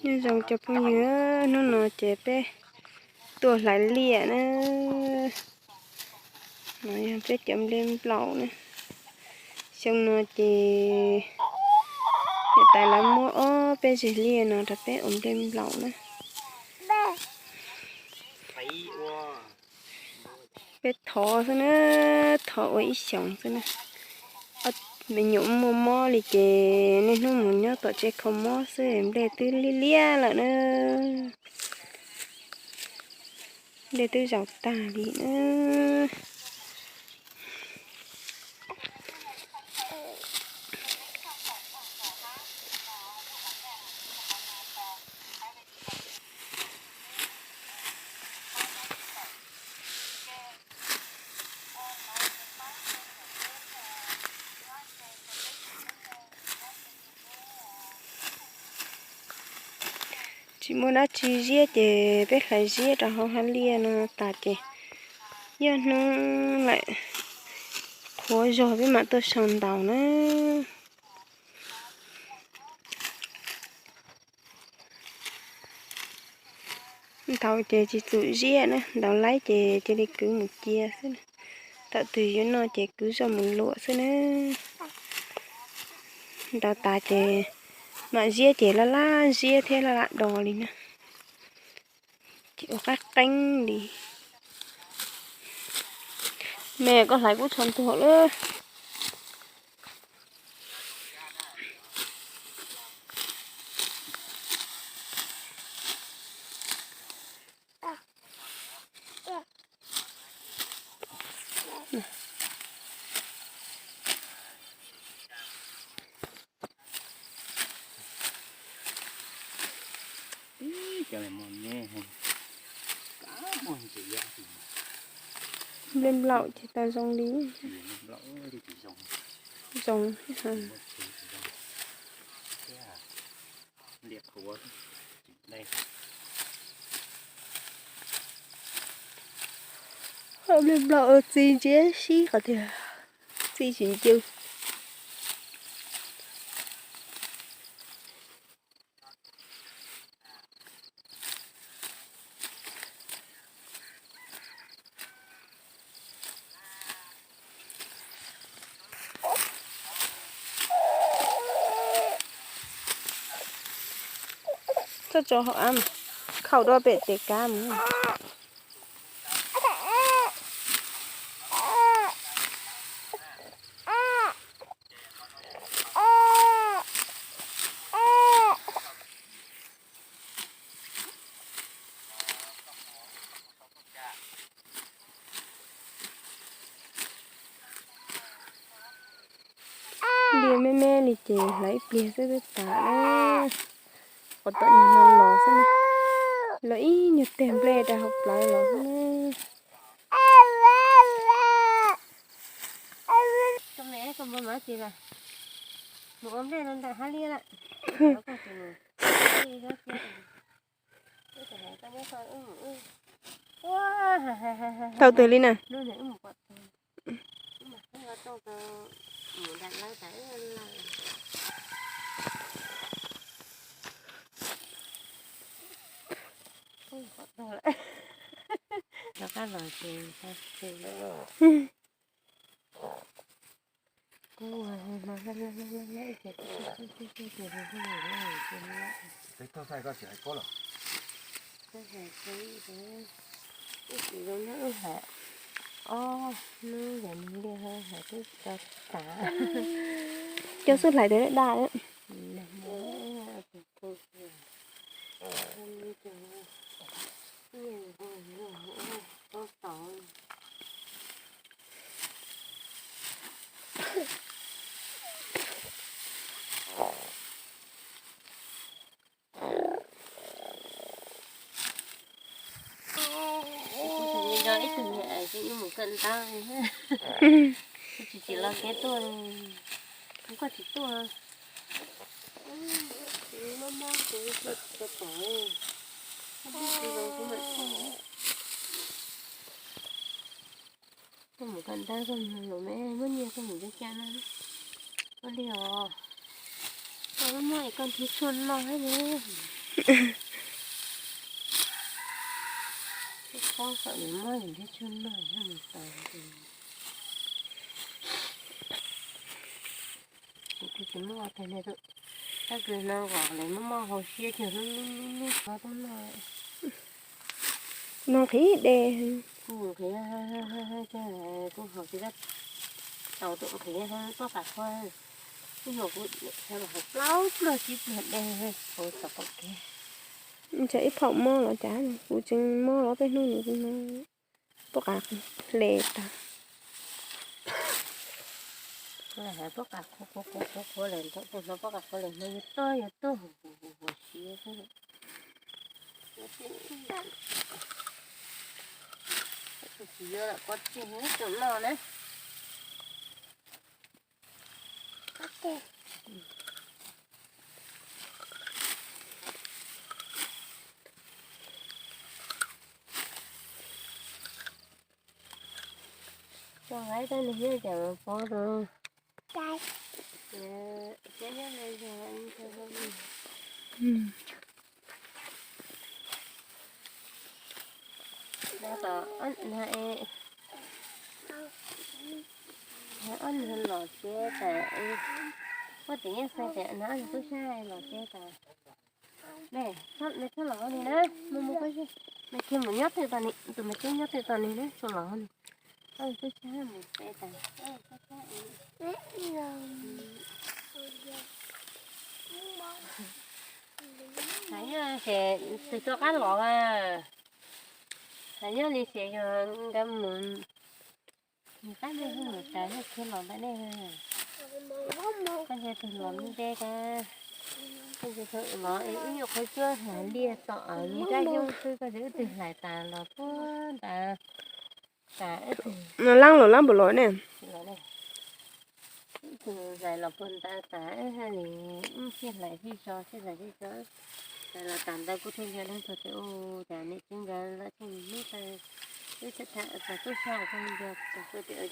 Nyob zoo cov phooj ywg, hnub no ces peb tuaj hlais liaj na. No yog peb cov nplej nplaum na. Xyoo no ces niam tais lawv muab ob peb zeg liaj no rau peb ua nplej nplaum na. Peb thov xwb na, thov ua ib xyoos xwb na. Me nyuam muaj mob li ces niaj hnub mus nyob tom tsev kho mob xwb, nplej twb liab liab lawm na. Nplej twb zaus tag li na. Tsis muaj dab tsi ziab ces peb hlais ziab rau hauv hav liaj no tas ces yog hnub lawm qhuav zog peb mam tuaj sau ntaus na. Ntaus ces tsis txum ziab na, ntaus laib ces cia li kwv mus cia xwb. Thaum twg yuav noj ces kwv zoj mus luam xwb na. Ntaus tas ces mam ziab ces laj laj ziab thiab laj laj do li na. Ces ua qab qeeb li. Me koj hlais kuj tsho ntuag lawm. Nplej nplaum ces tau zoo li. Zoo. Nplej nplaum txi ntsiab sib qhov tiag, txi tsis ncw. Txhob tso hauv av, khaum dua pem tes kav mus. Liaj me me li ces hlais ib pliag xwb twb tas na. Qhov tom nyuag no los xwb na, los ib nyuag teg nplej rau hauv plawv los xwb na. Tau twg li na? Cov xub hlais tes daj. Ib tug niam tseem yuav mus kawm ntawv, tsis tsis los kev tuaj, kuv koj tsis tuaj. Mob mob kuv tsis tau pom, kuv mam tuaj. Koj mus kawm ntawv koj mus los me muab nyiaj koj mus coj caj na. Ua li os. Muaj ib ko nrhiav tshuaj noj thiab ne. Pob hawm nws muab nws nrhiav tshuaj noj, nws mus tau. Kuv tsis muaj ua tag ne, tab sis no kom lawv muaj muaj hauv siab cog lub lub lub lub ko tuaj noj. No qhiv de. Kuv qhiv, kuv haus tsis tau, kuv qhiv pob qas qhuav. Ib zaug kuv niam txhawb los haus plaub pluag tsib pluag de hauv txoj pom kev. Ntshe ib phaum mob los cas, kuv tseem mob los peb hnub nws pob qas hle tag. Pob qas qhuav qhuav qhuav qhuav lawm, hnov pob qas qhuav lawm no yuav tuag yuav tuag huv huv siab xwb. Tsis yuav lawm, koj tsis tseem noj na. Tso nqaij rau nws thiab ces mus pov rau. Ob nws los tsev tas, koj tseem nyob xav tias nws ob tug tub sab los tsev tas. Neb txhob los li na, mus mus koj, neb kiag mus nyob twj tom ni, tus me tub nyob twj tom ni na, txhob los li. Ob tug tub sab mus tsev tas. Hais nyob ces tus rov qab los a. Hais nyob li ces yog nkawd mus, nws qab nej mus tas yog kiag los ntawm nej. Koj yog tus los me ntej tas, koj yog tus los ib nyuag qhov cuab hais liaj tom nws rab xyoob xwb, koj yog wb twg hlais tas los puag ntawd. Tas wb twg, no lab los lab npaum los ne. Wb twg hlais los puag ntawd tas, wb thiaj hlais sib so, sib hlais sib so. Hlais los tas ntawd kuv thiaj yog leej twg tias u, cas niam txiv nkawd lawv thiaj mus hlub tau wb, txhua txhua tub sab koj nco, txhua tias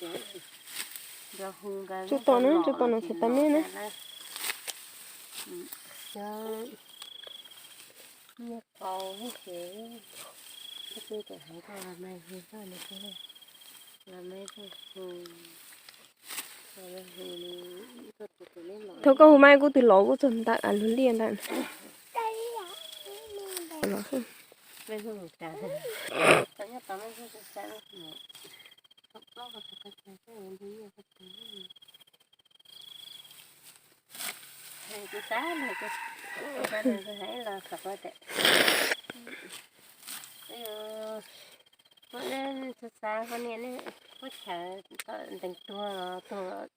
nco hu nkawd tsuj tos na, tsuj tos na tsis tas me na. Nyiaj qau ces, koj twb hais koj los mas hu koj nws, los mas hu. Thaum koj hu mas kuv twb los kuv txog ntawm luag liaj ntawd. Kuv xav, kuv xav los xav tias, kuv xav xav koj niam, kuv chaw ntees tuag tuag,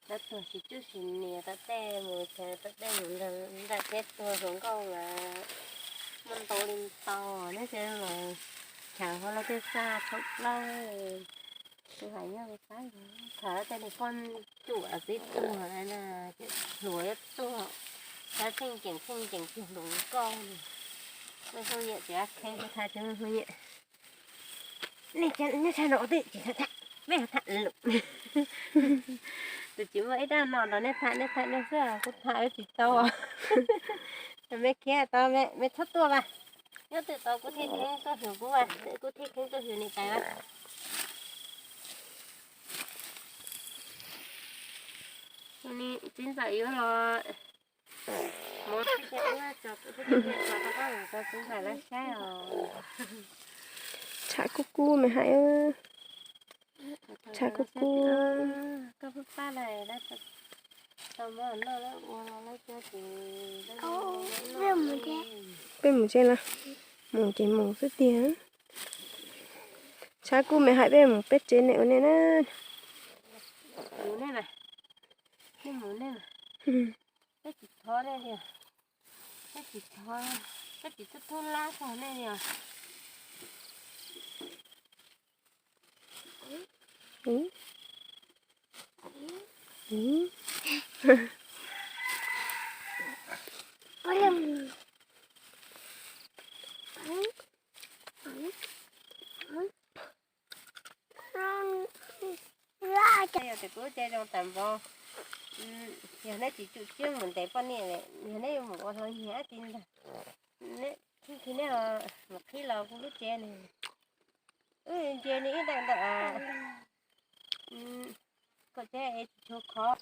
lawv tuag tsis cub tsis nias, tau tej mus chaw tau tej mus nram teb tuag hluas nkauj mas muaj ntau li ntau, neb tsev mas chaw hauv lawv tej xaj thaum plaub. Kuv hais nyob li qab, thaum tej niag poj cuam txiv tuag na, ces hluas yuav tuag, txheej ceem txheej ceem kiag hluas nkauj. Mej Hmoob Yaj tsis ab kheeb kuv tham tsis Mej Hmoob Yaj. Nej nyob tshaj no ua twj tsis tham, mej tham lus. Tus tsis muaj ib rab no los nej tham nej tham nej xwb, kuv tham wb tsis tau. Mej khiav tau, mej txhob tuaj mas. Nyob twj tau kuv thiaj kheev tuaj hwm kuv mas, kuv thiaj kheev tuaj hwm niam tais mas. Txiv ntxawm yuav los, mus txiv ntxawm lawv saib os. Tshav kub kub me hais, tshav kub kub. Peb mus tsev lawm, mus ces mus xwb tiag. Tshav kub me hais peb mus peb tsev ne ua ne na. Peb tsis thov, peb tsis thov, peb tsis thub thub lab txog nej li os. Yog tias kuv ua zoo tag npaum, Yog neb tsis tsum siab mus ntes poj niam, yog neb yuav mus ua hluas nyiag dab tsi ntag, neb txhob qhib, neb mus qhib los kuv lub tsev ne, wb ntsia neb ib daim ntawm kom tsev es tsis tshuav qhov.